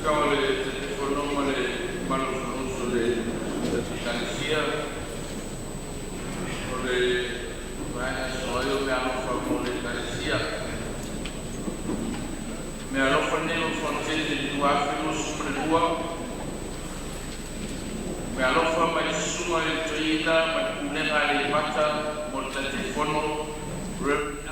Afioga i le Taitaifono ma le mamalu o le Fonousu a le Ekalesia, o le vaega e sosoo ai o meaalofa mo le Ekalesia. O meaalofa nei ua fonotele i le 2022, meaalofa mai le Susuga i le Toeaina ma le Pulega a Aleipata mo le Taitaifono Rev.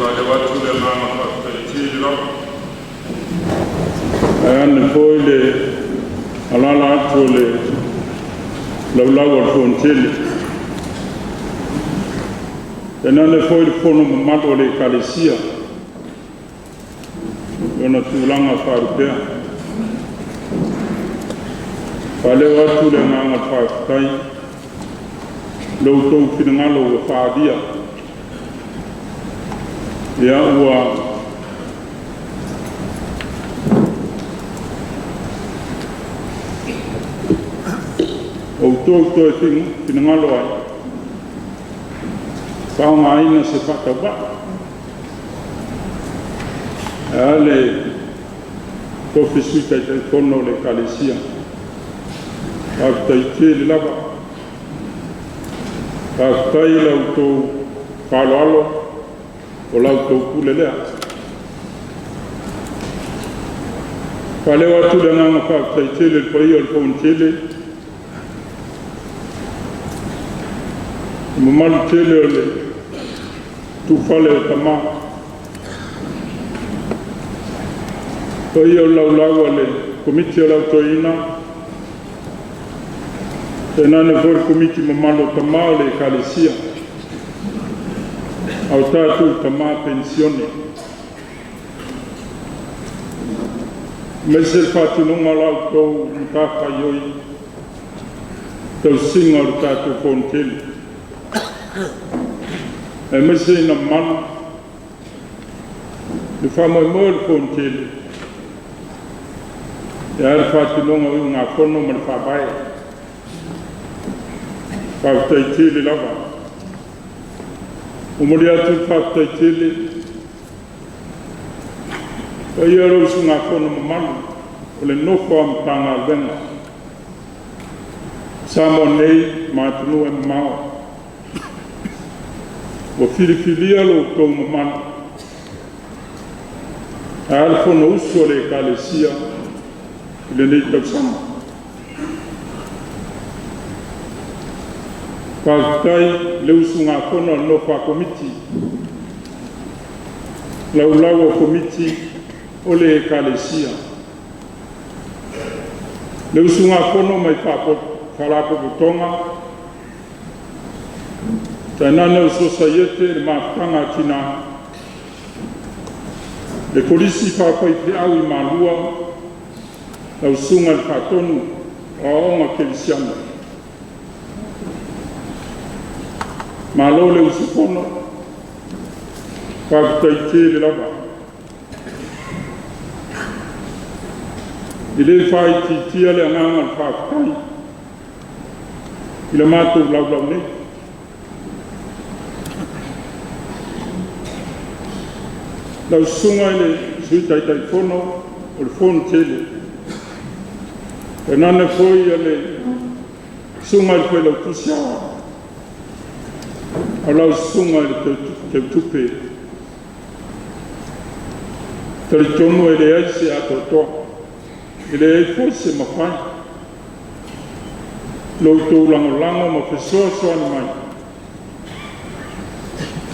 Faaleo atu le agaga faafetai tele lava. Ae ane foi le alaala atu o le laulau a le Fonotele. Tainane foi le fono mamalu a le Ekalesia i ona tulaga faalupea. Faaleo atu le agaga faafetai i lo outou finagalo ua faaalia. Ia ua outou toe finagalo ai faaaogaina se faatauvaa e a le tofi Sui Taitaifono o le Ekalesia. Faafetai tele lava. Faafetai i la outou faaaloalo, o la outou pule lea. Faaleo atu le agaga faafetai tele i le paia o le Fonotele, le mamalu tele o le tufale o tama, paia o le laulau a le Komiti o le Au Toeaina, tainane foi le Komiti mamalu o tama o le Ekalesia, a o tatou tama penisione. Aemaise le faatinoga o la outou matafaioi, tausiga o le tatou Fonotele. Aemaise ina mamalu le faamoemoe o le Fonotele, e a le faatinoga o iugafono ma le faavae. Faafetai tele lava. Momoli atu le faafetai tele paia o le usugafono mamalu o le nofo a Matagaluega Samoa nei ma atunuu e mamao. Ua filifilia lo outou mamalu e a le Fonousu a le Ekalesia i lenei tausaga. Faafetai le usugafono a le nofo a Komiti, laulau a Komiti o le Ekalesia, le usugafono mai Faalapotopotoga, tainane o le Sosaiete le Mafutaga a Tina, le Kolisi Faafaifeau i Malua, lau Susuga i le Faatonu o Aoga Kerisiano. Malo le usufono, faafetai tele lava. E le faaitiitia le agaga o le faafetai i le matou laulau nei. Lau Susuga i le Sui Taitaifono o le Fonotele, tainane foi o le Susuga i le Failautusi Aoao, lau Susuga i le Teutupe. Talitonu e leai se atoatoa, e leai foi se mafai, lo outou lagolago ma fesoasoani mai,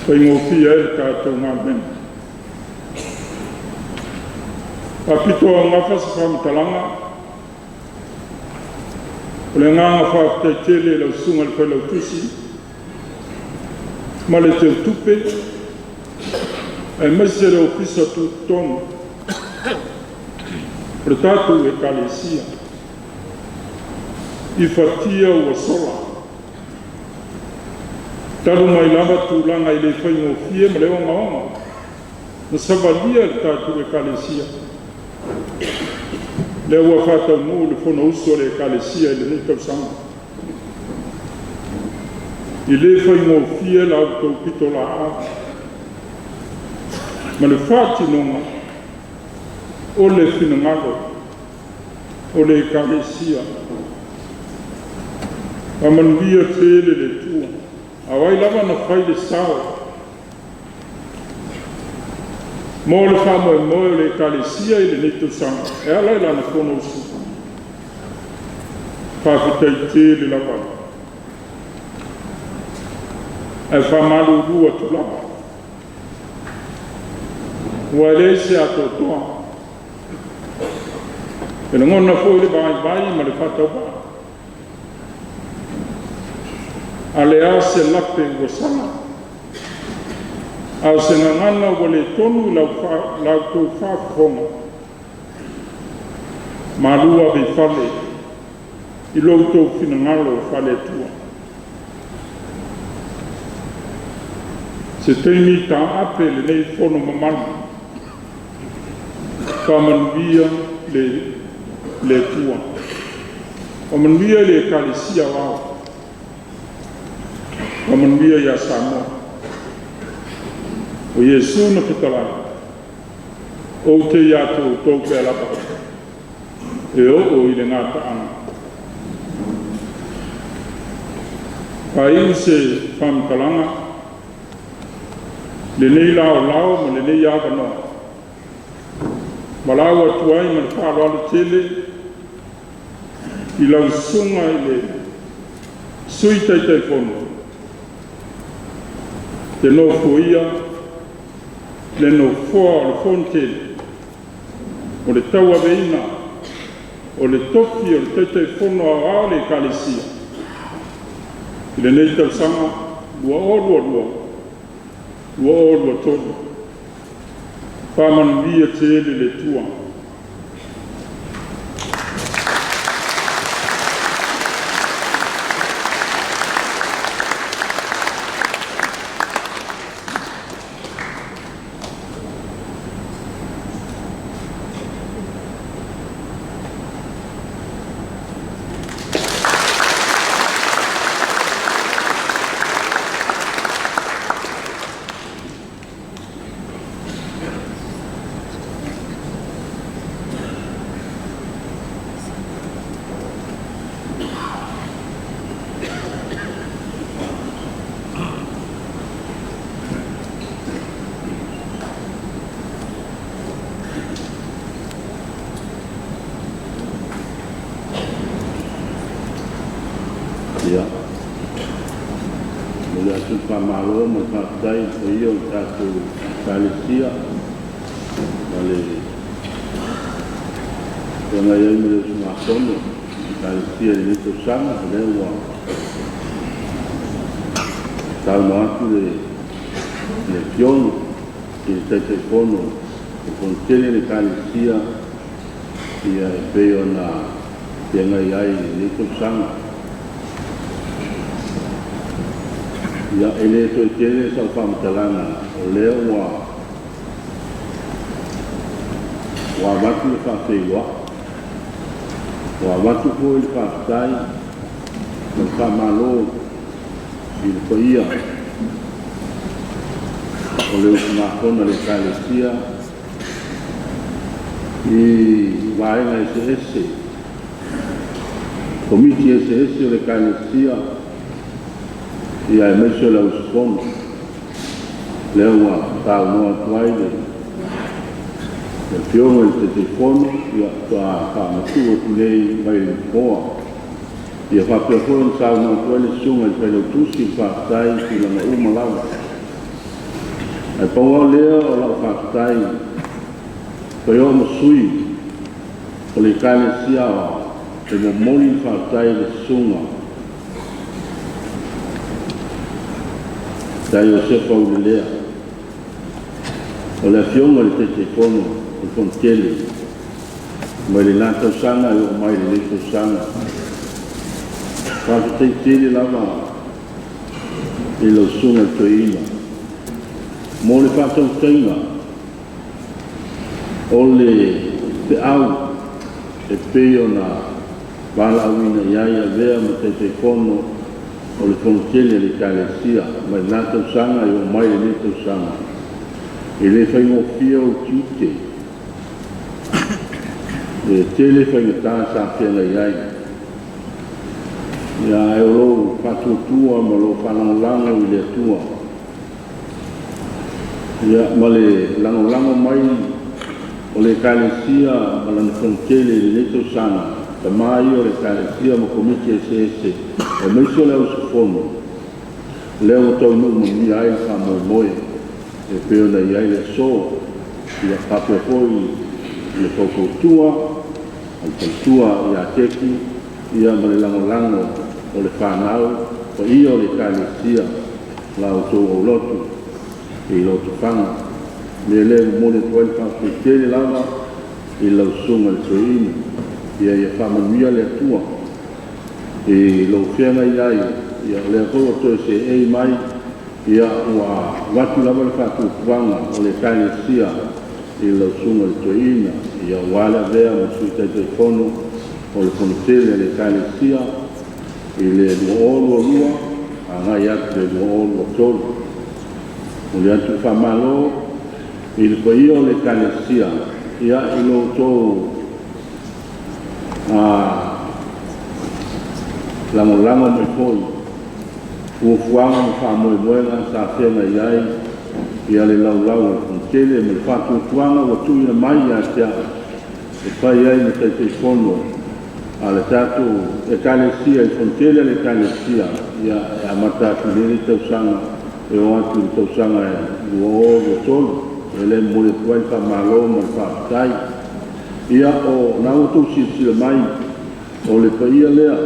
faigofie ai le tatou galuega. Faapito augafa se faamatalaga, o le agaga faafetai tele i lau Susuga i le Failautusi ma le Teutupe, aemaise le Ofisa Tutotonu o le tatou Ekalesia, i fatia ua sola, talu mai lava tulaga e le faigofie ma le ogaoga na savalia e le tatou Ekalesia, lea ua faataunuu le Fonousu a le Ekalesia i lenei tausaga. E le faigofie la outou pitolaau ma le faatinoga o le finagalo o le Ekalesia. Faamanuia tele le Atua. A o ai lava na fai le sao mo le faamoemoe o le Ekalesia i lenei tausaga e ala i lana Fonousu. Faafetai tele lava. Ae faamalulu atu lava. Ua e leai se atoatoa. E lagona foi le vaivai ma le faatauvaa. A le a se lape ua sala, a o se gagana ua le tonu i la outou faafofoga, malu ave i fale i lo outou finagalo faale-Atua. Se taimi taape lenei fono mamalu, faamanuia le Atua. Faamanuia i le Ekalesia Aoao, faamanuia ia Samoa. O Iesu na fetalai, ou te ia te outou pea lava, e oo i le gataaga. Faaiu se faamatalaga, lenei laolao ma lenei avanoa, valaau atu ai ma le faaaloalo tele i lau susuga i le Sui Taitaifono e nofoia le Nofoa o le Fonotele o le tauaveina o le tofi o le Taitaifono Aoao o le Ekalesia i lenei tausaga 2022/2023. Faamanuia tele le Atua. Ia, momoli atu le faamalo ma le faafetai i le paia o le tatou Ekalesia ma le feagai ai ma le usugafono a Ekalesia i lenei tausaga. O lea ua saunoa atu le Afioga i le Taitaifono o le Fonotele a le Ekalesia, ia e pei ona feagai ai i lenei tausaga. Ia, e le toe tele sau faamatalaga, o lea ua avatu le faafeiloai, ua avatu foi le faafetai ma le faamalo i le paia o le usugafono a le Ekalesia i vaega eseese, komiti eseese o le Ekalesia, ia aemaise o le auusufono. Lea ua saunoa atu ai le Afioga i le Taitaifono, ia faatoa faamatuu atu nei mai le Nofoa. Ia faapea foi ona saunoa atu ai le Susuga i le Failautusi i le faafetai i tulaga uma lava. Ae pau lava lea o lau faafetai, fai o ma sui o le Ekalesia Aoao, e momoli le faafetai i le Susuga ia Iosefa Uelea, o le Afioga i le Taitaifono o le Fonotele mai le la tausaga e oo mai i lenei tausaga. Faafetai tele lava i lau Susuga i le Toeaina mo le faatautaiga o le feau e pei ona valaauina i ai avea ma Taitaifono o le Fonotele a le Ekalesia mai lena tausaga e oo mai lenei tausaga. E le faigofie ou tiute, e tele faigata sa feagai ai, ia ae o lou faatuatua ma lou faalagolago i le Atua, ia ma le lagolago mai o le Ekalesia ma lana Fonotele i lenei tausaga, tama ia o le Ekalesia ma komiti eseese aemaise o le auusufono, lea ua taunuu manuia ai le faamoemoe e pei ona i ai le aso. Ia faapea foi le faufautua a le faletua ia Teki, ia ma le lagolago o le fanau paia o le Ekalesia la outou aulotu i Lotofaga. Mea lea e momoli atu ai le faafetai tele lava i lau susuga i le toeaina. Ia faamanuia le Atua i lou feagai ai, ia o lea foi ua toe seei mai, ia ua avatu lava le faatuatuaga o le Ekalesia i lau susuga i le toeaina, ia aua le avea ma Sui Taitaifono o le Fonotele a le Ekalesia i le 2022 agai atu i le 2023. Momoli atu le faamalo i le paia o le Ekalesia, ia i lo outou lagolago mai foi fuafuaga ma faamoemoega sa feagai ai ia le laulau a le Fonotele ma le faatuatuaga ua tuuina mai ia te au e fai ai ma Taitaifono a le tatou Ekalesia i le Fonotele a le Ekalesia, ia e amata atu i lenei tausaga e oo atu i le tausaga e 2023. E le momoli atu ai le faamalo ma le faafetai. Ia o lena ua outou silasila mai, o le paia lea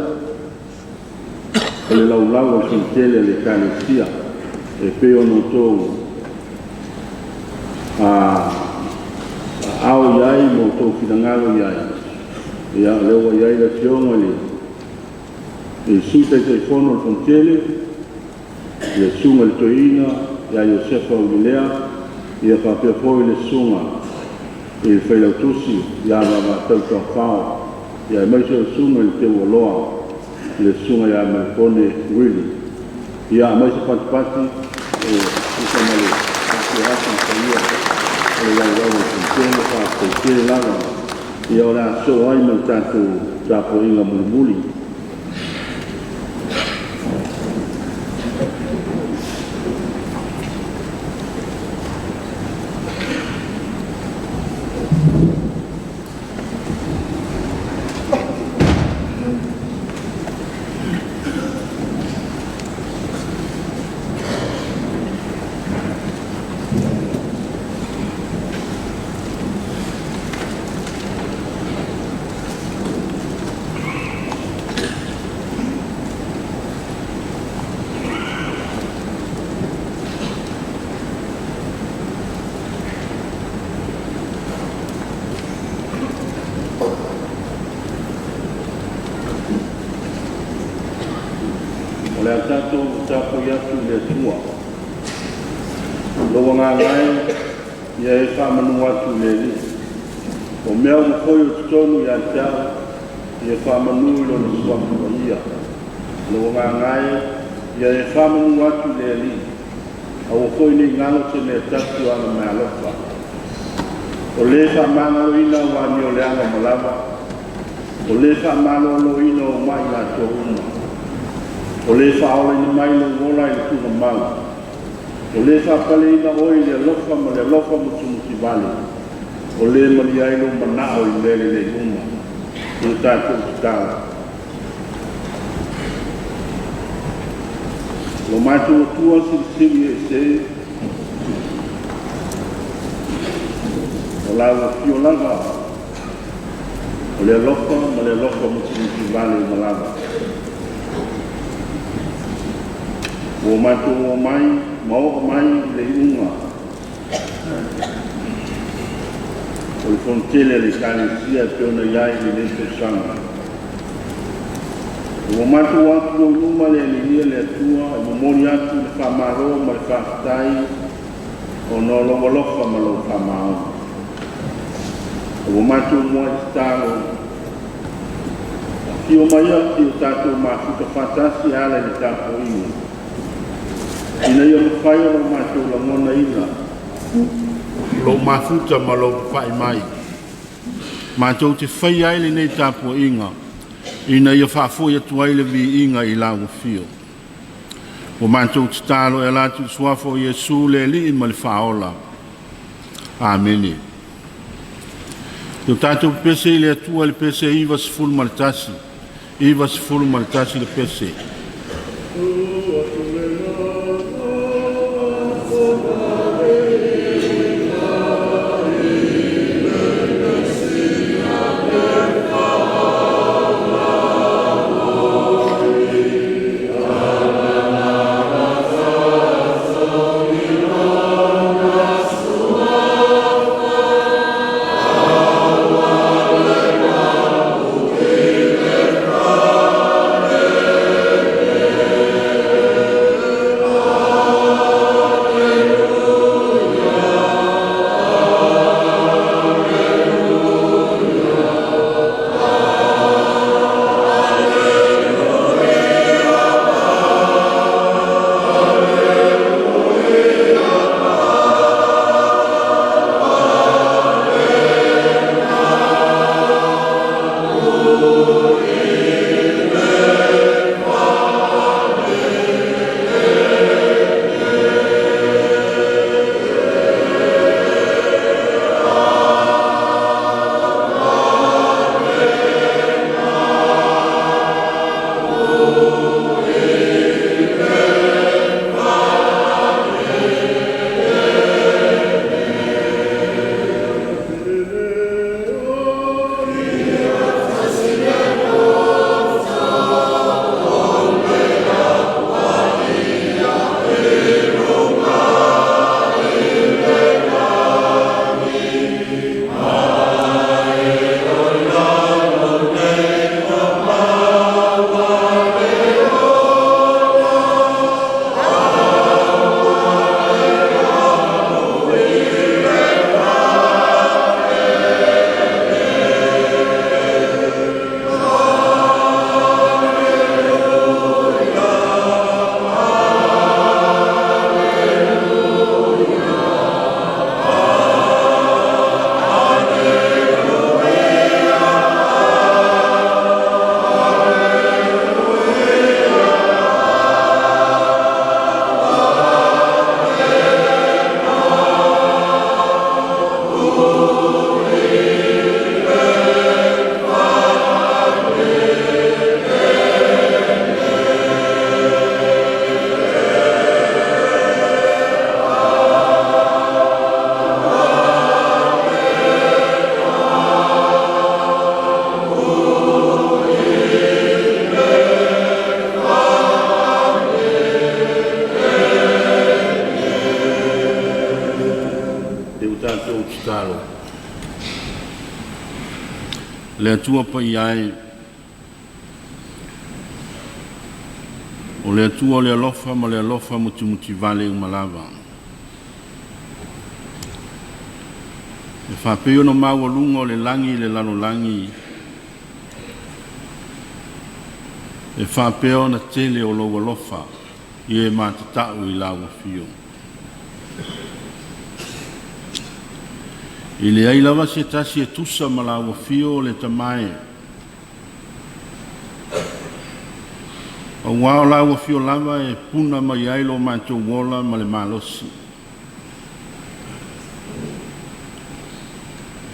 o le laulau a le Fonotele a le Ekalesia e pei ona outou aao i ai ma outou finagalo i ai. Ia o lea ua i ai le Afioga i le Sui Taitaifono o le Fonotele, le Susuga i le Toeaina ia Iosefa Uilelea, ia faapea foi le Susuga i le Failautusi ia Vavatau Taufao, ia aemaise o le Susuga i le Teualoa, le Susuga ia Malepone Uili. Ia aemaise Patipati e tusa ma le afifio atu i le paia o le laulau a le Fonotele, faafetai tele lava. Ia o le a sosoo ai ma le tatou tapuaiga mulimuli. O le a tatou tapuai atu i le Atua. Lou agaga e, ia e faamanu atu i le Alii. O mea uma foi o totonu ia te au, ia faamanu i Lona suafa paia. Lou agaga e, ia e faamanu atu i le Alii. Aua foi ne i galo se mea tasi o ana meaalofa. O le faamagaloina o amio leaga ma lava, o le faamaloloina o mai latou uma, o le faaolaina mai lou ola i le tuugamau, o le faapaleina oe i le alofa ma le alofa musumutivale, o le malia ai lou manao i mea lelei uma. I le tatou tatalo. Lo matou Atua silisili ese, o lau afio lava, o le alofa ma le alofa musumutivale uma lava. Ua matou o mai ma oo mai i le iuga o le Fonotele a le Ekalesia e pei ona i ai lenei tausaga. Ua matou atu i ou luma le Alii le Atua e momoli atu le faamalo ma le faafetai ona o lou alofa ma lou faamaoni. Ua matou muai tatalo, afio mai i o tatou mafuta faatasi e ala i le tapuaiga, ina ia mafai ona o matou lagonaina lou mafuta ma lou papai mai. Matou te faia ai lenei tapuaiga, ina ia faafoi atu ai le viiga i lau afio. Ua matou tatalo e ala atu i le suafa o Iesu le Alii ma le Faaola. Amene. O tatou pese i le Atua le pese 91, 91 le pese. Le Atua paia e, o le Atua o le alofa ma le alofa mutimutivale uma lava. E faapei ona maualuga o le lagi i le lalolagi, e faapea ona tele o lou alofa i e matatau i lau afio. E leai lava se tasi e tusa ma lau afio o le Tama e, auā o lau afio lava e puna mai ai lo matou ola ma le malosi.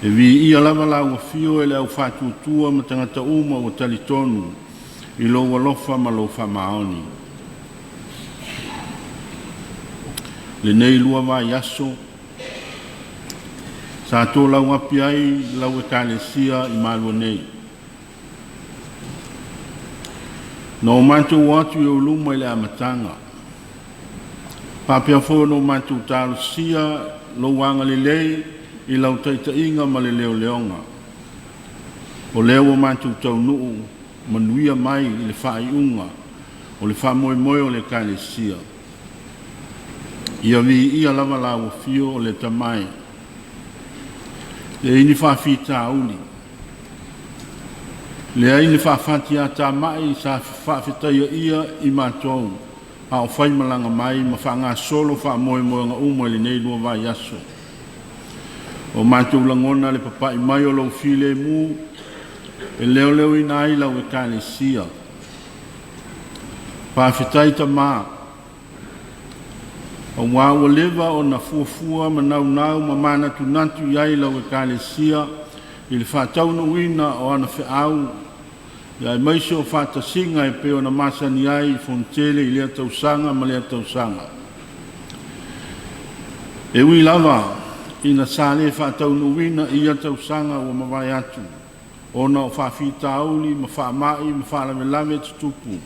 E viia lava lau afio e le au faatuatua ma tagata uma ua talitonu i lou alofa ma lou faamaoni. Lenei lua vaiaso sa tolauapi ai lau Ekalesia i Malua nei. Na o matou o atu i ou luma i le amataga, faapea foi ona o matou talosia lou agalelei i lau taitaiga ma le leoleoga. O lea ua matou taunuu manuia mai i le faaiuga o le faamoemoe o le Ekalesia. Ia viia lava lau afio o le Tama e, leai ni faafitauli, leai ni faafatiatamai sa faafetaia i matou a o faimalaga mai ma faagasolo faamoemoega uma i lenei lua vaiaso. O matou lagona le papai mai o lou filemu e leoleoina ai lau Ekalesia. Faafetai Tama, auā ua leva ona fuafua ma naunau ma manatunatu i ai lau Ekalesia i le faataunuuina o ana feau aemaise o faatasiga e pei ona masani ai i Fonotele i lea tausaga ma lea tausaga. E ui lava ina sa le faataunuuina i ia tausaga ua mavae atu ona o faafitauli ma faamai ma faalavelave tutupu,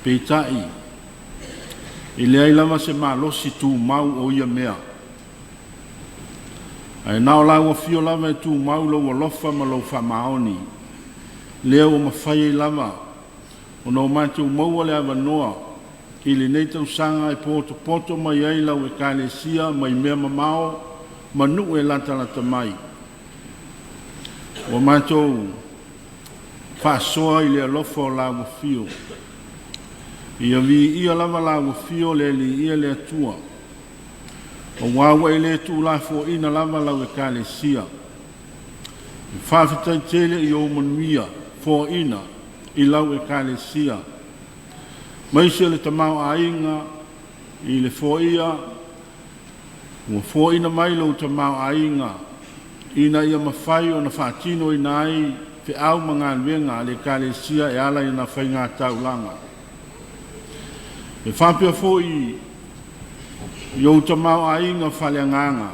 peitai, e leai lava se malosi tumau o ia mea, ae na o lau afio lava e tumau lou alofa ma lou faamaoni, lea ua mafai ai lava ona o matou maua le avanoa i lenei tausaga e potopoto mai ai lau Ekalesia mai mea mamao ma nuu e latalata mai. Ua matou faasoa i le alofa o lau afio. Ia viia lava lau afio le Alii ia le Atua, auā ua e le tuulafoaiina lava lau Ekalesia. E faafetai tele i ou manuia foaiina i lau Ekalesia, maise le tamaoaiga i le foaia ua foaiina mai lou tamaoaiga ina ia mafai ona faatinoina ai feau ma galuega a le Ekalesia e ala i ana faigataulaga. E faapea foi i ou tamaoaiga faaleagaga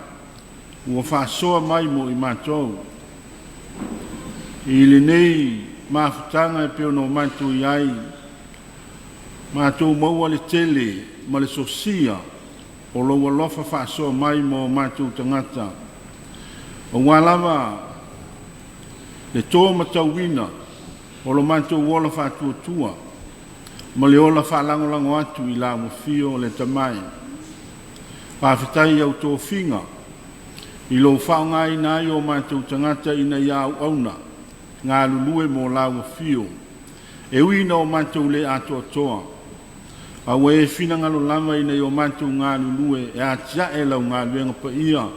ua faasoa mai mo i matou i lenei mafutaga e pei ona o matou i ai, matou maua le tele ma le sosia o lou alofa faasoa mai mo matou tagata, auā lava le to matauina o lo matou ola faatuatua ma le ola faalagolago atu i lau afio o le Tama e. Faafetai i au tofiga i lou faaaogaina ai o matou tagata ina ia auauna galulue mo lau afio, e ui ina o matou le atoatoa, a ua e finagalo lava ina ia o matou galulue e atiae lau galuega paia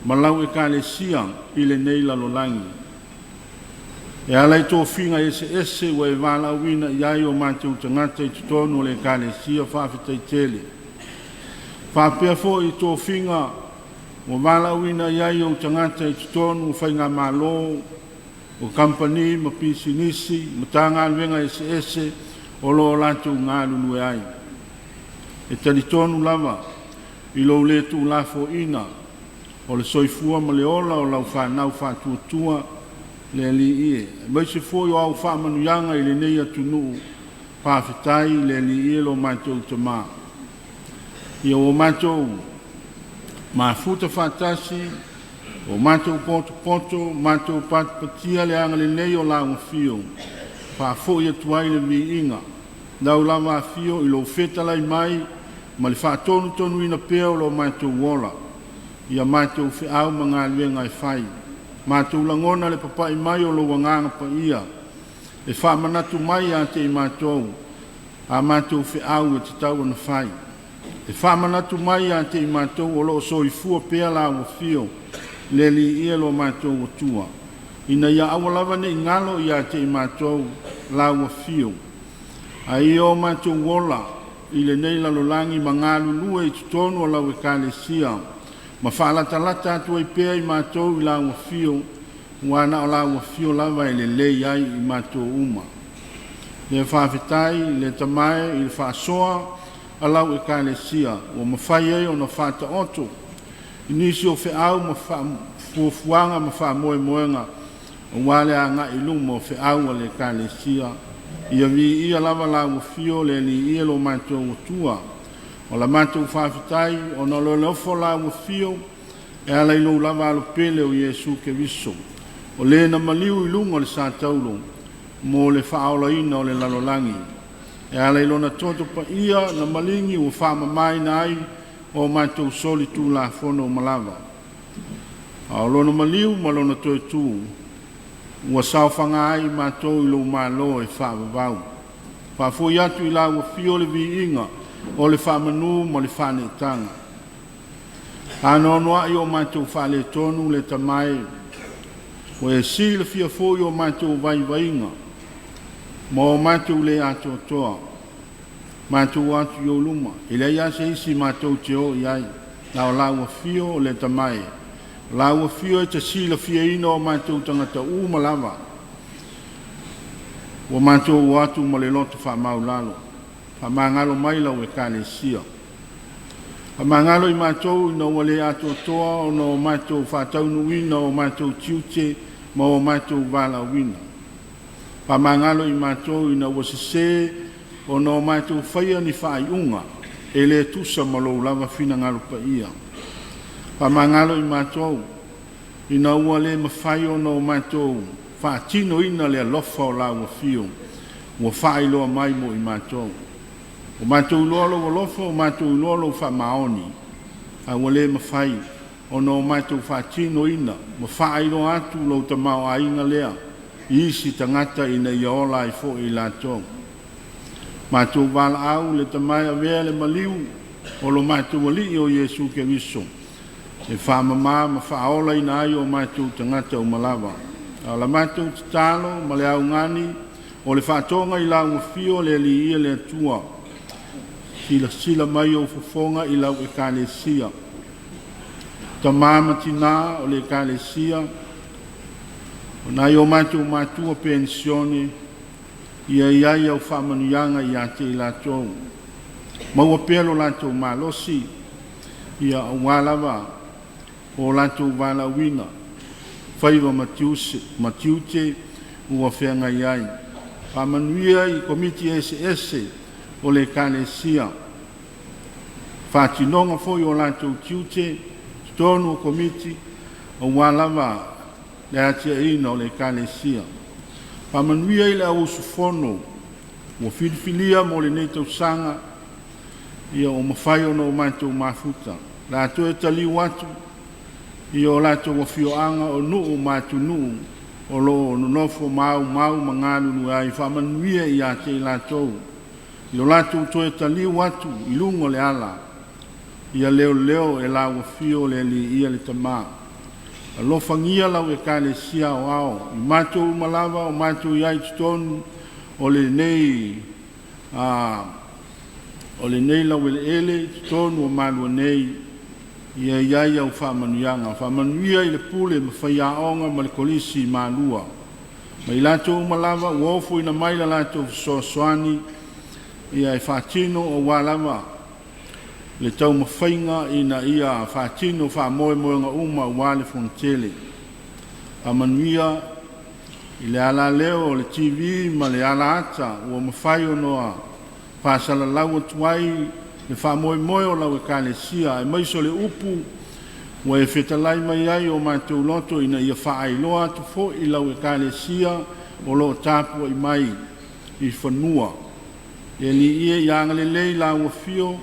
ma lau Ekalesia i lenei lalolagi. E ala i tofiga eseese ua e valaauina i ai o matou tagata i totonu o le Ekalesia, faafetai tele. Faapea foi i tofiga ua valaauina i ai ou tagata i totonu o faigamalo, o kamupani ma pisinisi, Matagaluega eseese o lo o latou galulue ai. E talitonu lava i lou le tuulafoaiina o le soifua ma le ola o lau fanau faatuatua le Alii e, aemaise foi o au faamanuiaga i lenei atunuu. Faafetai le Alii e lo matou Tama. Ia ua matou mafuta faatasi O matou potopoto, matou patipatia le agalelei o lau Afio, faafoi atu ai le viiga, lau lava Afio i lou fetalai mai ma le faatonutonuina pea o lo matou ola, ia matou feau ma galuega e fai. Matou lagona le papai mai o lou Agaga Paia, e faamanatu mai ia te i matou a matou feau e tatau ona fai. E faamanatu mai ia te i matou o lo o soifua pea lau Afio, le Alii e lo matou Atua, ina ia aua lava ne i galo ia te i matou lau Afio, a ia o matou ola i lenei lalolagi ma galulue i totonu o lau Ekalesia ma faalatalata atu ai pea i matou i lau Afio, ua na o lau Afio lava e lelei ai i matou uma. Le faafetai le Tama e i le faasoa a lau Ekalesia ua mafai ai ona faataoto i nisi o feau ma fuafuaga ma faamoemoega aua le agai i luma o feau a le Ekalesia. Ia viia lava lau Afio le Alii e lo matou Atua. O la matou faafetai ona o le alofa o lau Afio e ala i lou lava Alo Pele o Iesu Keriso, o le na maliu i luga o le sa taulo mo le faaolaina o le lalolagi, e ala i lona toto paia na maligi ua faamamaina ai o matou solitulafono uma lava. A o lona maliu ma lona toe tu ua saofaga ai i matou i lou Malo e faavavau. Faafoi atu i lau Afio le viiga o le faamanu ma le faaneetaga. Anoanoai o matou faaletonu le Tama e, ua e silafia foi o matou vaivaiga ma o matou le atoatoa. Matou o atu i ou luma, e leai lava se isi matou te o i ai, na o lau Afio le Tama e, o lau Afio e te silafiaina o matou tagata uma lava. Ua matou o atu ma le loto faamaualalo, faamagalo mai lau Ekalesia. Faamagalo i matou ina ua le atoatoa ona o matou faataunuuina o matou tiute ma o matou valaauina. Faamagalo i matou ina ua sesē ona o matou faia ni faaiuga e le tusa ma lou lava finagalo paia. Faamagalo i matou ina ua le mafai ona o matou faatinoina le alofa o lau Afio ua faailoa mai mo i matou. Ua matou iloa lou alofa, ua matou iloa lou faamaoni, a ua le mafai ona o matou faatinoina ma faailoa atu lou tamaoaiga lea i isi tagata ina ia ola ai foi i latou. Matou valaau le Tama e avea le maliu o lo matou Alii o Iesu Keriso e faamama ma faaolaina ai o matou tagata uma lava. A o la matou tatalo ma le augani o le faatoga i lau Afio le Alii ia le Atua, silasila mai ou fofoga i lau Ekalesia, tama ma tinā o le Ekalesia, o nai o matou matua penisione, ia i ai au faamanuiaga ia te i latou, maua pea lo latou malosi, ia aua lava o latou valaauina, faiva ma tiute ua feagai ai. Faamanuia i Komiti eseese o le Ekalesia, faatinoga foi o latou tiute totonu o Komiti aua lava le atiaeina o le Ekalesia. Faamanuia i le au usufono ua filifilia mo lenei tausaga, ia ua mafai ona o matou mafuta, o le a toe taliu atu i o latou afioaga o nuu ma atunuu o lo o nonofo ma aumau ma galulue ai. Faamanuia ia te i latou i lo latou toe taliu atu i luga o le ala, ia leoleo e lau Afio le Alii ia le Tama. Alofagia lau Ekalesia aoao i matou uma lava o matou i ai i totonu o lenei laueleele i totonu o Malua nei, ia i ai au faamanuiaga. Faamanuia i le Pule ma Faiaoga ma le Kolisi i Malua, ma i latou uma lava ua ofoina mai le latou fesoasoani ia e faatino aua lava le taumafaiga ina ia faatino faamoemoega uma aua le Fonotele. Faamanuia i le alaleo o le TV ma le alaata ua mafai ona faasalalau atu ai le faamoemoe o lau Ekalesia, aemaise o le upu Ua e fetalai mai ai o matou loto ina ia faailoa atu foi i lau Ekalesia o lo o tapuai mai i fanua. Le Alii e, ia agalelei i lau afio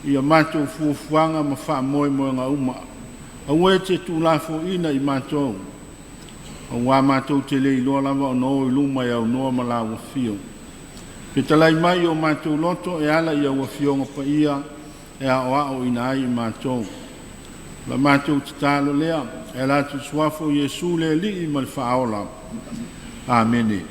i a matou fuafuaga ma faamoemoega uma. Aua e te tuulafoaiina i matou, aua matou te le iloa lava ona o i luma e aunoa ma lau afio. Fetalai mai i o matou loto e ala i au Afioga Paia e aoaoina ai i matou. La matou tatalo lea, e ala atu i le Suafa o Iesu le Alii ma le Faaola. Amene.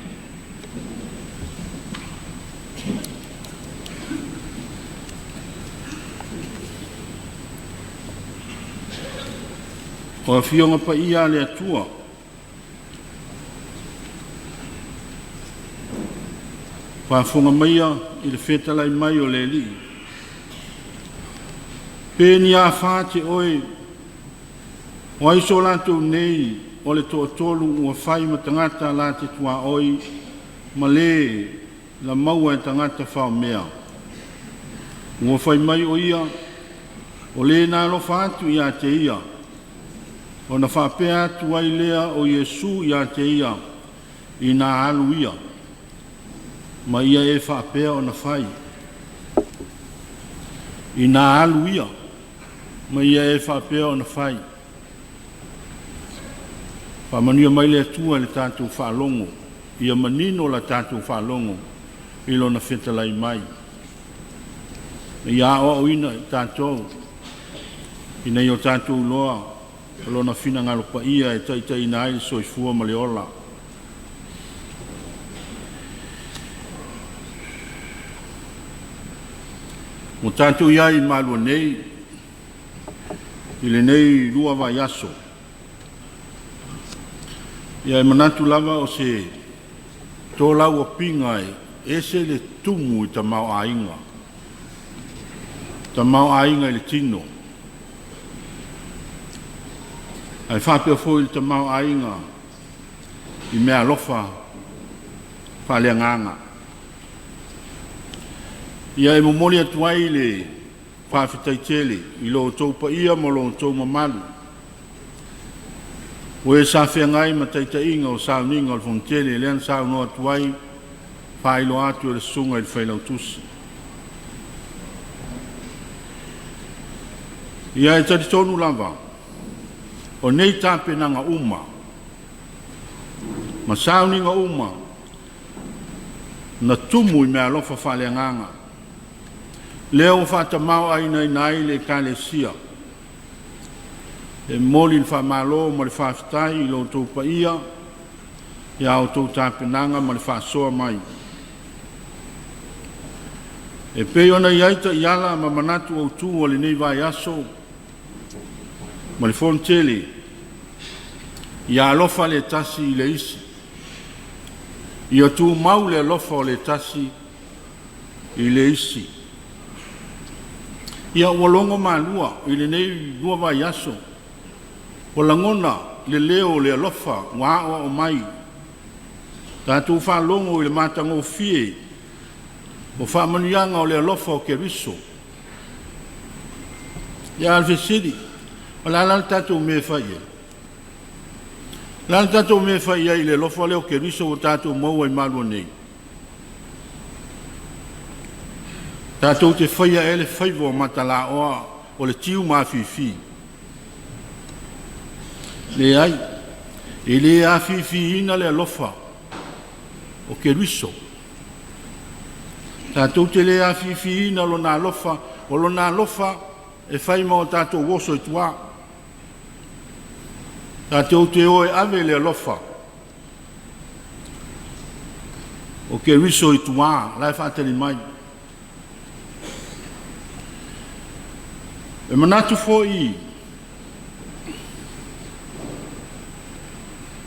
O Afioga Paia a le Atua, faafofoga maia i le fetalai mai o le Alii, pe ni afa te oe, o ai so latou nei o le toatolu ua fai ma tagata la te tuaoi ma le na maua e tagata faomea. Ua fai mai o ia, o le na alofa atu ia te ia, ona faapea atu ai lea o Iesu ia te ia, ina alu ia, ma ia e faapea ona fai. Ina alu ia, ma ia e faapea ona fai. Faamanuia mai le Atua i le tatou faalogo, ia manino la tatou faalogo i Lona fetalai mai. Ia aoaoina i tatou, ina ia o tatou iloa o Lona finagalo paia e taitaiina ai le soifua ma le ola. Ua tatou i ai i malua nei, i lenei 2 vaiaso. Ia e manatu lava o se tolauapiga e ese le tumu i tamaoaiga, tamaoaiga i le tino, ae faapea foi le tamaoaiga i meaalofa faaleagaga. Ia e momoli atu ai le faafetai tele i lo outou paia ma lo outou mamalu, o e sa feagai ma taitaiga o sauniga o le Fonotele lea na saunoa atu ai, faailoa atu e le Susuga i le Failautusi. Ia e talitonu lava, o nei tapenaga uma ma sauniga uma na tumu i meaalofa faaleagaga, lea ua faatamāo'aigaina ai le Ekalesia. E momoli le faamalo ma le faafetai i lo outou paia i a outou tapenaga ma le faasoa mai. E pei ona i ai taiala ma manatu autu o lenei vaiaso ma le Fonotele, ia alofa le tasi i le isi, ia tumau le alofa o le tasi i le isi. Ia ua logo malua i lenei 2 vaiaso, ua lagona le leo o le alofa ua aoao mai, tatou faalogo i le matagofie o faamanuiaga o le alofa o Keriso. Ia a o le fesili, o le a la le tatou mea e fai i ai? O le a le tatou mea e fai i ai i le alofa lea o Keriso ua tatou maua i malua nei? Tatou te faia ea le faiva o matalaoa o le tiu ma afifi? Leai, e le afifiina le alofa o Keriso. Tatou te le afifiina lona alofa, o lona alofa e fai ma o tatou oso i tua. Tatou te o e ave le alofa o Keriso i tua, la e faatali mai. E manatu foi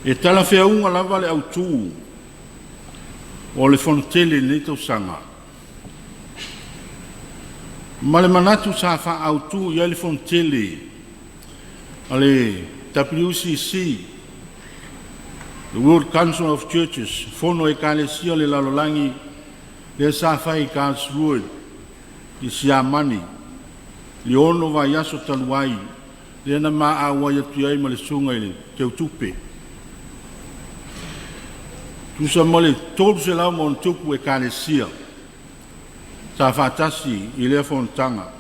e talafeauga lava le autu o le Fonotele i lenei tausaga, ma le manatu sa faaautu i ai le Fonotele a le WCC, the World Council of Churches, Fono a Ekalesia o le Lalolagi, lea sa fai i Karlsruhe i Siamani, i le 6 vaiaso talu ai, Lea na ma auai atu i ai ma le susuga i le Teutupe. Tusa ma le 300 ma ona tupu Ekalesia sa faatasi i lea fonotaga.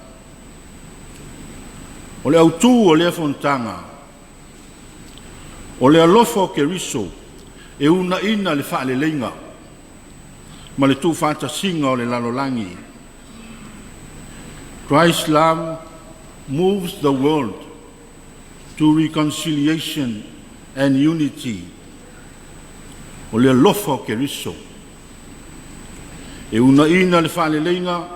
O le autū o lea fonotaga, o le alofa o Keriso e uunaina le faaleleiga ma le tuufaatasiga o le lalolagi. Christ love moves the world to reconciliation and unity. O le alofa o Keriso e uunaina le faaleleiga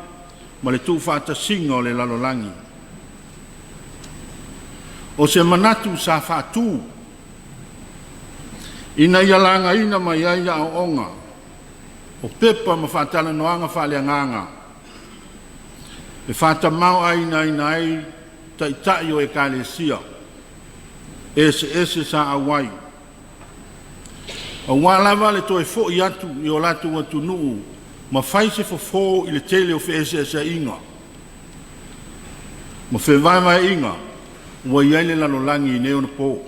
ma le tuufaatasiga o le lalolagi. O se manatu sa faatu ina ia lagaina mai ai aoaoga o pepa ma faatalanoaga faaleagaga e faatamaoaigaina ai Taitai o Ekalesia eseese sa auai, aua lava le toe foi atu i o latou atunuu ma fai se fofo i le tele o feeseeseaiga ma fevaevaeaiga ua i ai le lalolagi i nei ona po.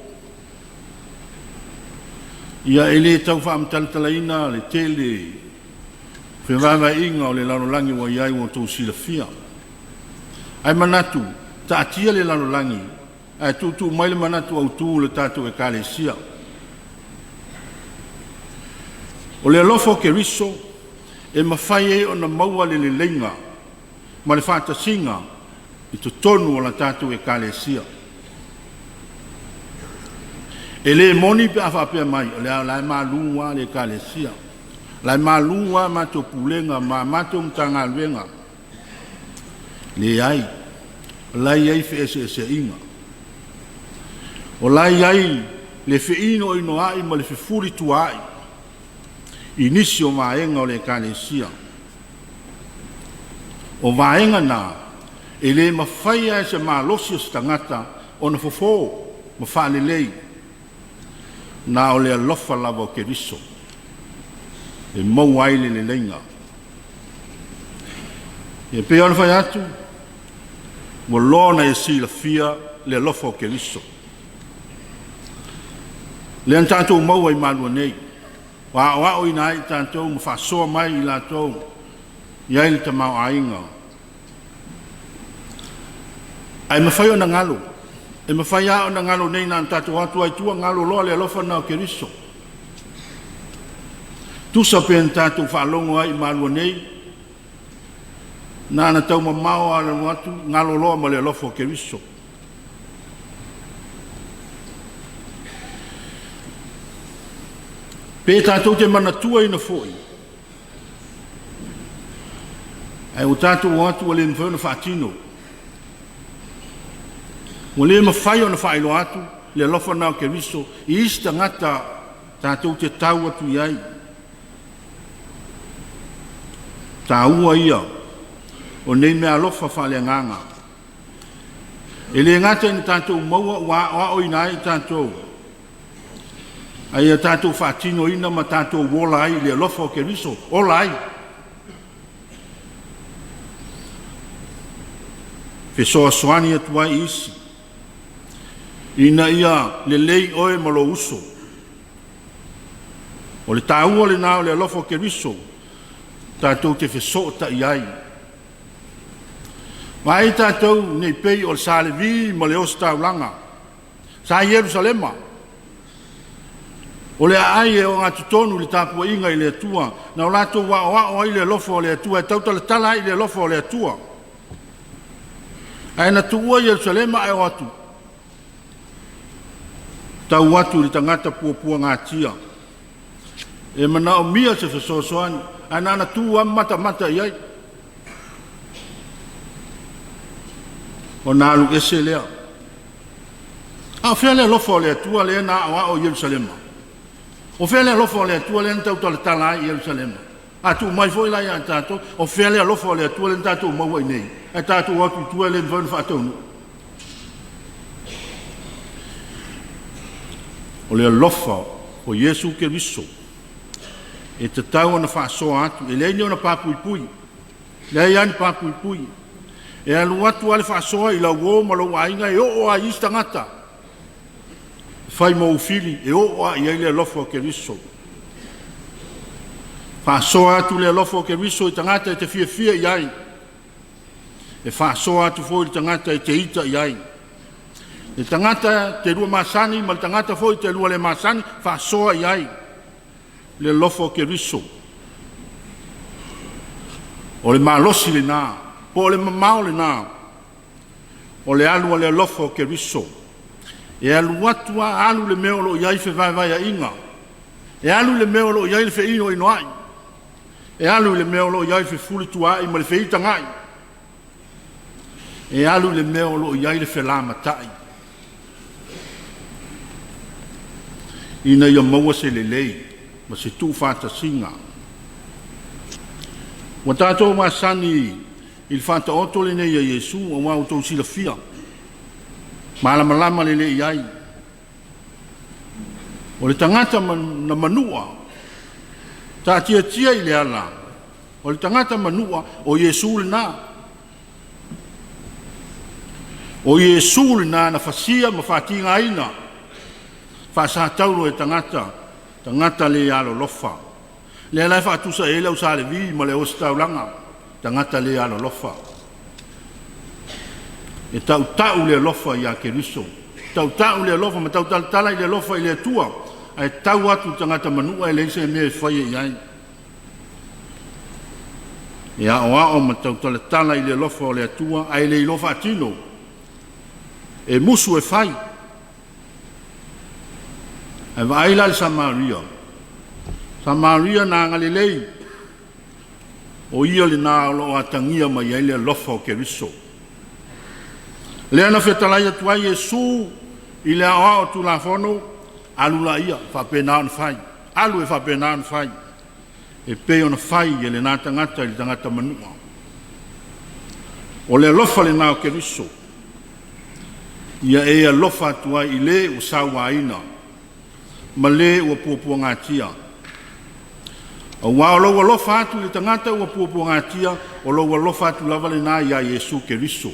Ia e le tau faamatalatalaina le tele fevaevaeaiga o le lalolagi ua i ai ua outou silafia. Ae manatu, taatia le lalolagi ae tuutuu mai le manatu autu o le tatou Ekalesia. O le alofa o Keriso e mafai ai ona maua le leleiga ma le faatasiga i totonu o la tatou Ekalesia. E le moni pe a faapea mai, o lea la e malu lava le Ekalesia, o la e malu lava matou pulega ma matou Matagaluega. Leai, o la e i ai feeseeseaiga, o la e i ai le feinoinoai ma le fefulituaai i nisi o vaega o le Ekalesia. O vaega na e le mafai lava e se malosi o se tagata ona fofo ma faalelei, na o le alofa lava o Keriso e maua ai le leleiga. E pei ona fai atu, ua loa ona e silafia le alofa o Keriso, lea na tatou maua i Malua nei, ua aoaoina ai i tatou ma faasoa mai i latou i ai le tamaoaiga. Ae mafai ona galo, e mafai lava ona galo nei, na ona tatou atu lava i tua galo loa le alofa lena o Keriso. Tusa pe na tatou faalogo ai i Malua nei, na ona taumamao lava o le alu atu galo loa ma le alofa o Keriso. Pe tatou te manatuaina foi, ae ua tatou o atu ua le mafai ona faatino, ua le mafai ona faailoa atu le alofa lena o Keriso i isi tagata tatou te tau atu i ai. Taua ia o nei meaalofa faaleagaga. E le gata ina tatou maua ua aoaoina ai tatou, a ia tatou faatinoina ma tatou ola ai i le alofa o Keriso, ola ai. Fesoasoani atu ai i isi, ina ia lelei oe ma lou uso. O le taua lena o le alofa o Keriso, tatou te fesootai ai. Vaai tatou nei pei o le Sa Levi ma le Ositaulaga sa i Ierusalema. O le aai e ogatotonu i le tapuaiga i le Atua, na o latou aoao ai le alofa o le Atua e tautalatala ai i le alofa o le Atua. Ae na tuua Ierusalema ae o atu, tau atu i le tagata puapuagatia e manaomia se fesoasoani, ae na ona tu lava ma matamata i ai. Ona alu ese lea. A o fea le alofa o le Atua lea na aoao i Ierusalema? O fea le alofa o le Atua lea na tautalatala ai i Ierusalema? A tuu mai foi la ia tatou, o fea le alofa o le Atua lea na tatou maua i nei? Ae tatou atu i tua e le mafai ona faataunuu. O le alofa o Iesu Keriso e tatau ona faasoa atu, e leai ni ona papuipui, leai lava ni papuipui. E alu atu lava le faasoa i lau uo ma lou aiga e oo lava i isi tagata. E fai ma ou fili e oo lava i ai le alofa o Keriso. Faasoa atu le alofa o Keriso i tagata e te fiafia i ai. E faasoa atu foi i le tagata e te ita i ai. Le tagata te lua masani ma le tagata foi te lua le masani, faasoa i ai le alofa o Keriso. O le malosi lena, po o le mamao lena, o le alu a le alofa o Keriso. E alu atu lava alu le mea o lo o i ai fevaevaeaiga. E alu le mea o lo o i ai le feinoinoai. E alu i le mea o lo o i ai le fefulituaai ma le feitagai. E alu i le mea o lo o i ai le felamatai ina ia maua se lelei ma se tuufaatasiga. Ua tatou masani i le faataoto lenei a Iesu aua ua outou silafia, malamalama lelei i ai. O le tagata na manua, taatiatia i le ala, o le tagata manua, o Iesu lena. O Iesu lena na fasia ma fatigaina, faasataulo e tagata, tagata le alolofa. Lea la e faatusa i ai le au Sa Levi ma le Ositaulaga, tagata le alolofa. E tautau le alofa ia Keriso, tautau le alofa ma tautalatala i le alofa i le Atua, ae tau atu i tagata manua e leai se mea e faia i ai. E aoao ma tautalatala i le alofa o le Atua, ae le iloa faatino. E musu e fai. Ae vaai la le Samaria. Samaria na agalelei. O ia lena o lo o atagia mai ai le alofa o Keriso. Lea na fetalai atu ai Iesu i le aoao Tulafono, alu laia, faapena ona fai. Alu e faapena ona fai. E pei ona fai e lena tagata i le tagata manua. O le alofa lena o Keriso, ia e alofa atu ai i le ua sauaina ma le ua puapuagatia. Aua o lou alofa atu i le tagata ua puapuagatia, o lou alofa atu lava lena ia Iesu Keriso.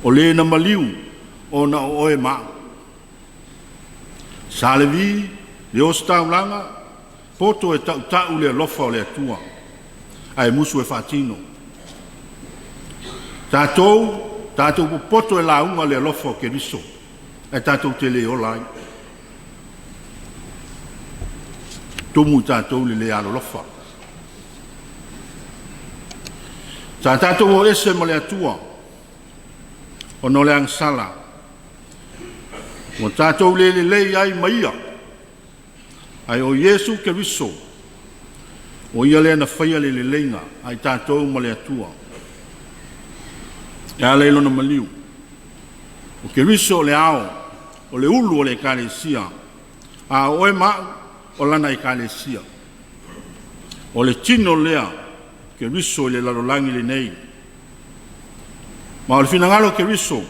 O le na maliu ona o oe ma au. Sa Levi, le ositaulaga, poto e tautau le alofa o le Atua, ae musu e faatino. Tatou, tatou popoto e lauga le alofa o Keriso, ae tatou te le ola ai. Tumu i tatou le le alolofa. Sa tatou o ese ma le Atua, ona o le agasala. Ua tatou le lelei ai ma ia, ae o Iesu Keriso, o ia lea na faia le leleiga a i tatou ma le Atua. E ala i lona maliu. O Keriso o le ao, o le ulu o le Ekalesia, a o oe ma au, o lana Ekalesia. O le tino lea, Keriso i le lalolagi lenei. Ma o le finagalo o Keriso,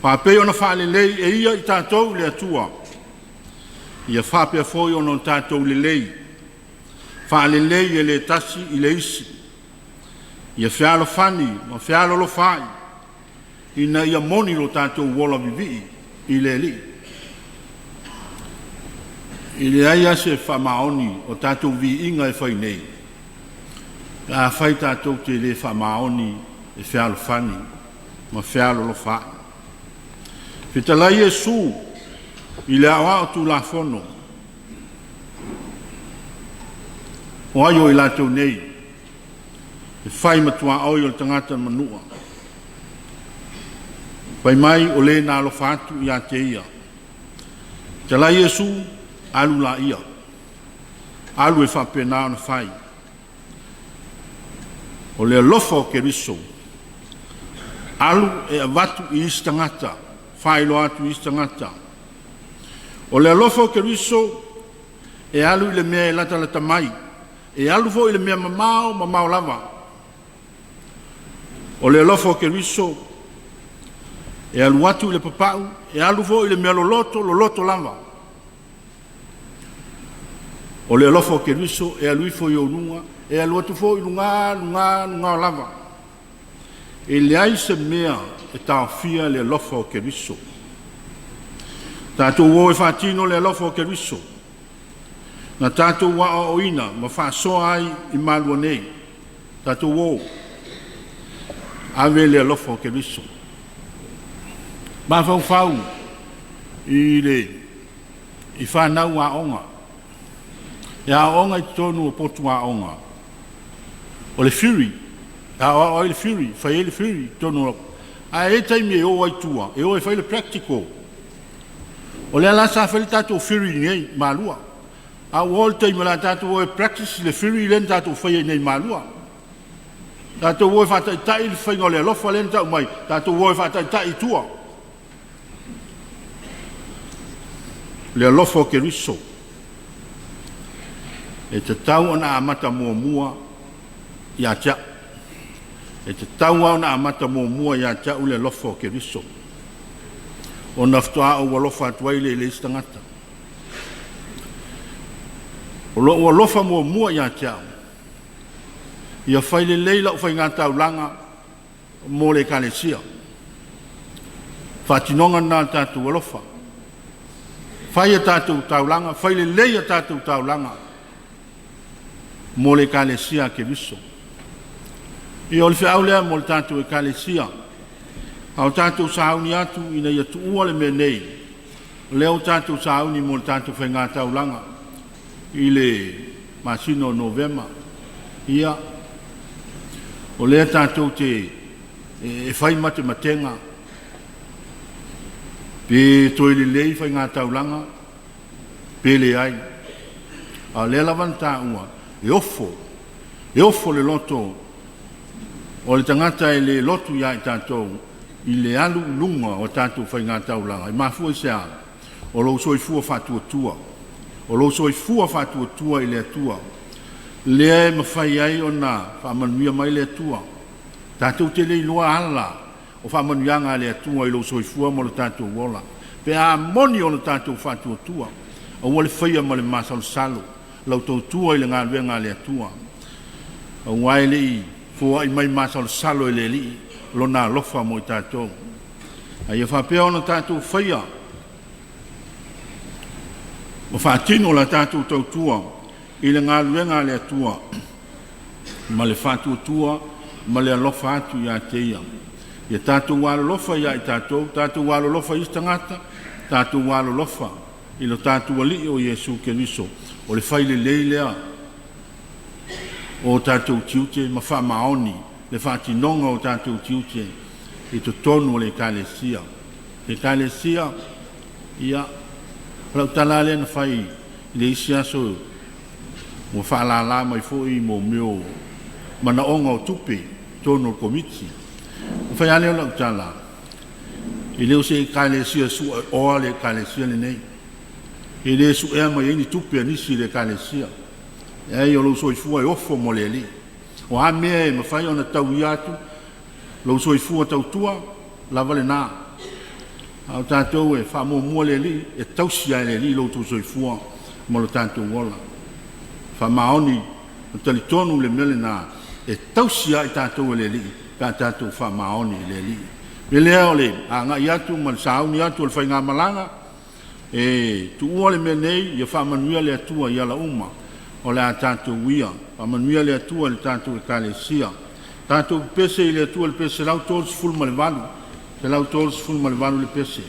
faapei ona faalelei e ia i tatou i le Atua, ia faapea foi ona o tatou lelei, faalelei e le tasi i le isi, ia fealofani ma fealolofaai, ina ia moni lo tatou ola vivii i le Alii. E leai lava se faamaoni o tatou viiga e fai nei, pe afai tatou te le faamaoni e fealofani ma fealolofaai. Fetalai Iesu i le aoao Tulafono, o ai o i latou nei e fai ma tuaoi o le tagata manua? Fai mai o le na alofa atu ia te ia. Fetalai Iesu, alu laia, alu e faapena ona fai. O le alofa o Keriso, alu e avatu i isi tagata, faailoa atu i isi tagata. O le alofa o Keriso e alu i le mea e latalata mai, e alu foi i le mea mamao, mamao lava. O le alofa o Keriso e alu atu i le papau, e alu foi i le mea loloto, loloto lava. O le alofa o Keriso e alu ifo i ou luga, e alu atu foi i luga, luga, luga lava. E leai se mea e taofia le alofa o Keriso. Tatou o e faatino le alofa o Keriso, na tatou aoaoina ma faasoa ai i Malua nei. Tatou o, ave le alofa o Keriso. Mafaufau i le i fanau aoga, e aooga i totonu o potu aoga, o le Fury, e aoao ai le Fury, fai ai le Fury i totonu o ae i ai taimi e o ai i tua, e o e fai le practical. O lea la sa fai le tatou Fury nei, Malua. A ua oo le taimi o le a tatou o e practice le Fury lea na tatou faia i nei i Malua. Tatou o e faataitai le faiga o le alofa lea na tau mai, tatou o e faataitai i tua. Le alofa o Keriso e tatau ona amata muamua ia te au. E tatau lava ona amata muamua ia te au le alofa o Keriso. Ona faatoa ou alofa atu ai lea i le isi tagata. O lou alofa muamua ia te au, ia fai lelei lau faigataulaga mo le ekalesia. Faatinoga lena o le tatou alofa. Fai a tatou taulaga, fai lelei a tatou taulaga mo le ekalesia a Keriso. Ia o le feau lea mo le tatou ekalesia. A o tatou sauni atu ina ia tuua le mea nei, o lea ua tatou sauni mo le tatou faigataulaga i le masina o Novema. Ia, o lea tatou te e fai matematega, pe toe lelei faigataulaga, pe leai. A o lea lava na taua, e ofo, e ofo le loto o le tagata e le lotu ia i tatou i le alu i luga o tatou faigataulaga. E mafua i se a? O lou soifua faatuatua. O lou soifua faatuatua i le Atua. Lea e mafai ai ona faamanuia mai le Atua. Tatou te le iloa ala o faamanuiaga a le Atua i lou soifua ma lo tatou ola. Pe a moni o lo tatou faatuatua, aua le faia ma le masalosalo lau tautua i le galuega a le Atua. Aua e le i foai mai masalosalo e le Alii lona alofa mo i tatou. A ia faapea ona tatou faia ma faatino la tatou tautua i le galuega a le Atua ma le faatuatua ma le alofa atu ia te Ia. Ia tatou alolofa ia i tatou, tatou alolofa i isi tagata, tatou alolofa i lo tatou Alii o Iesu Keriso. O le fai lelei lea o tatou tiute ma faamaoni le faatinoga o tatou tiute i totonu o le ekalesia. Ekalesia, ia, o lau tala lea na fai i le isi aso ua faalala mai foi mo mea o manaoga o tupe i totonu o le komiti. Na fai lava lea o lau tala, e le o se ekalesia sueoa le ekalesia lenei. E le suea mai ai ni tupe a nisi i le ekalesia. Leai, o lou soifua e ofo mo le Alii. O a mea e mafai ona tauia atu lou soifua tautua, lava lena. A o tatou e faamuamua le Alii, e tausi lava e le Alii lo outou soifua ma lo tatou ola. Faamaoni, ma talitonu le mea lena, e tausi lava i tatou e le Alii, pe a tatou faamaoni i le Alii. O le mea lea o le agai atu ma le sauni atu o le faigamalaga, e tuua le mea nei, ia faamanuia le Atua i ala uma o le a tatou uia. Faamanuia le Atua i le tatou ekalesia. Tatou pepese i le Atua i le pese 138, 138 le pese.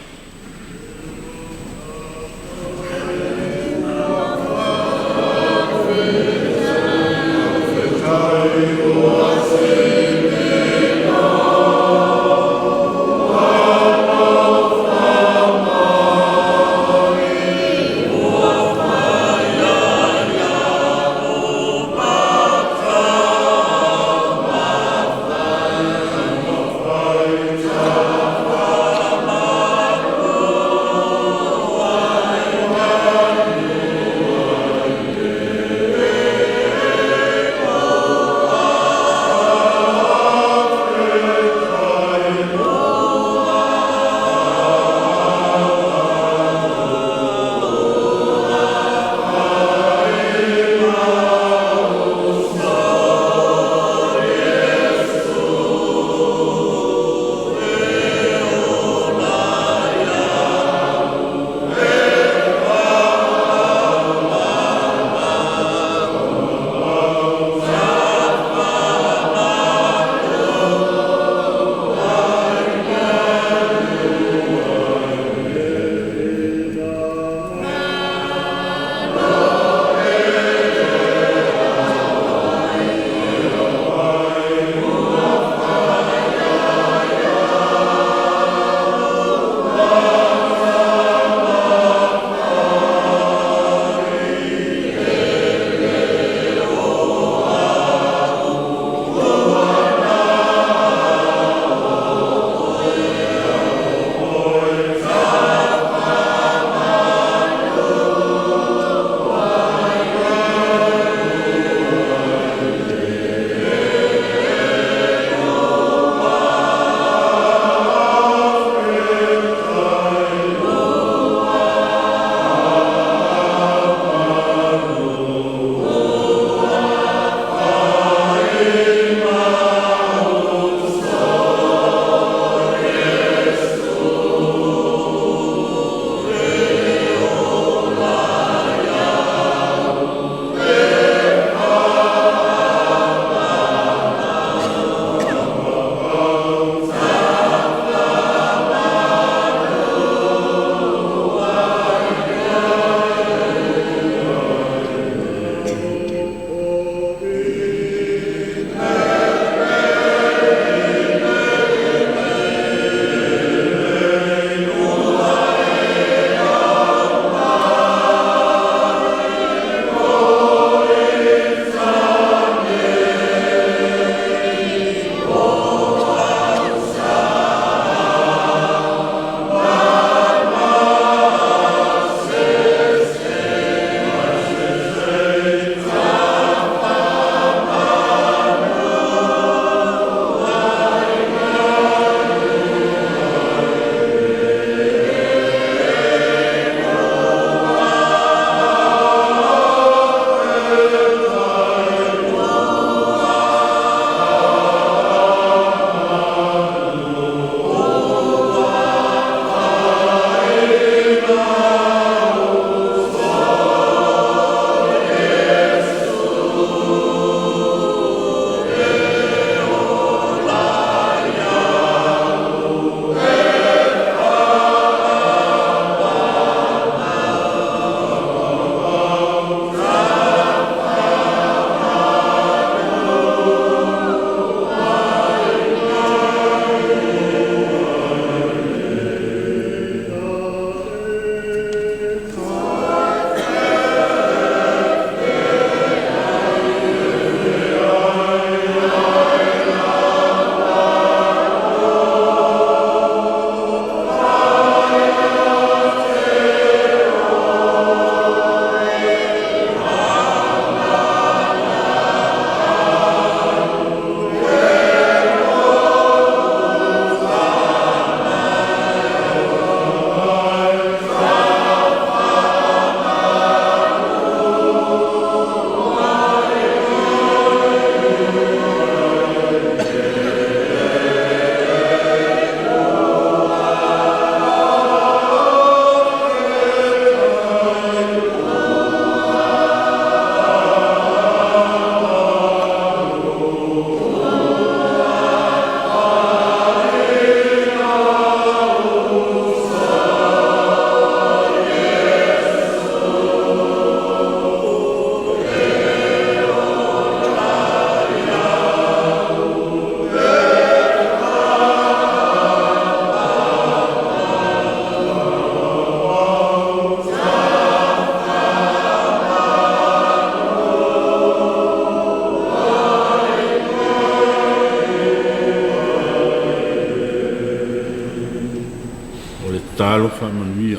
Tatalo faamanuia.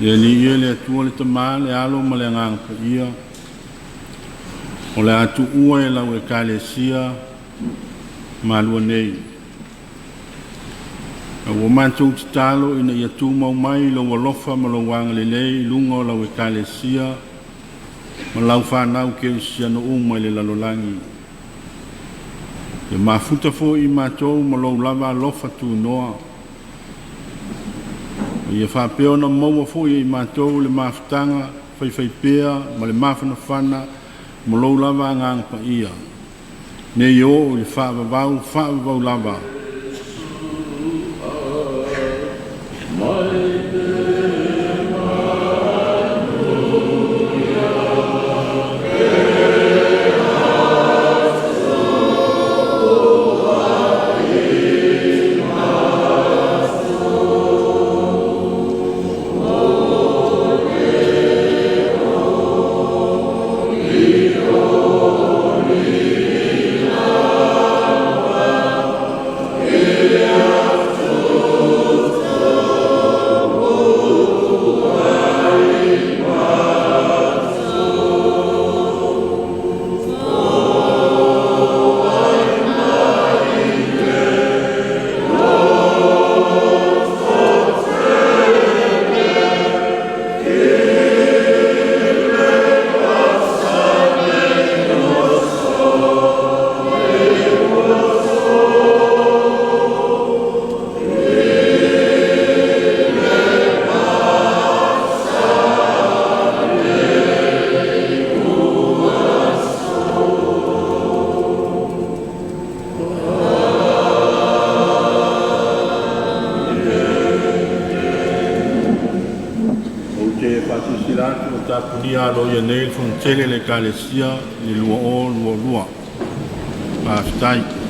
Le Alii e le Atua le Tamā, le Alo ma le Agaga Paia, o le a tuua e lau Ekalesia malua nei. A ua matou tatalo ina ia tumau mai lou alofa ma lou agalelei i luga o lau Ekalesia ma lau fanau kerisiano uma i le lalolagi. Ia mafuta foi i matou ma lou lava alofa tunoa. Ia faapea ona maua foi e i matou le mafutaga faifaipea ma le mafanafana ma lou lava Agaga Paia, nei oo i le faavavau, faavavau lava. Ou te faasilasila atu ua tapunia aloaia nei le Fonotele a le Ekalesia i le 2022. Faafetai.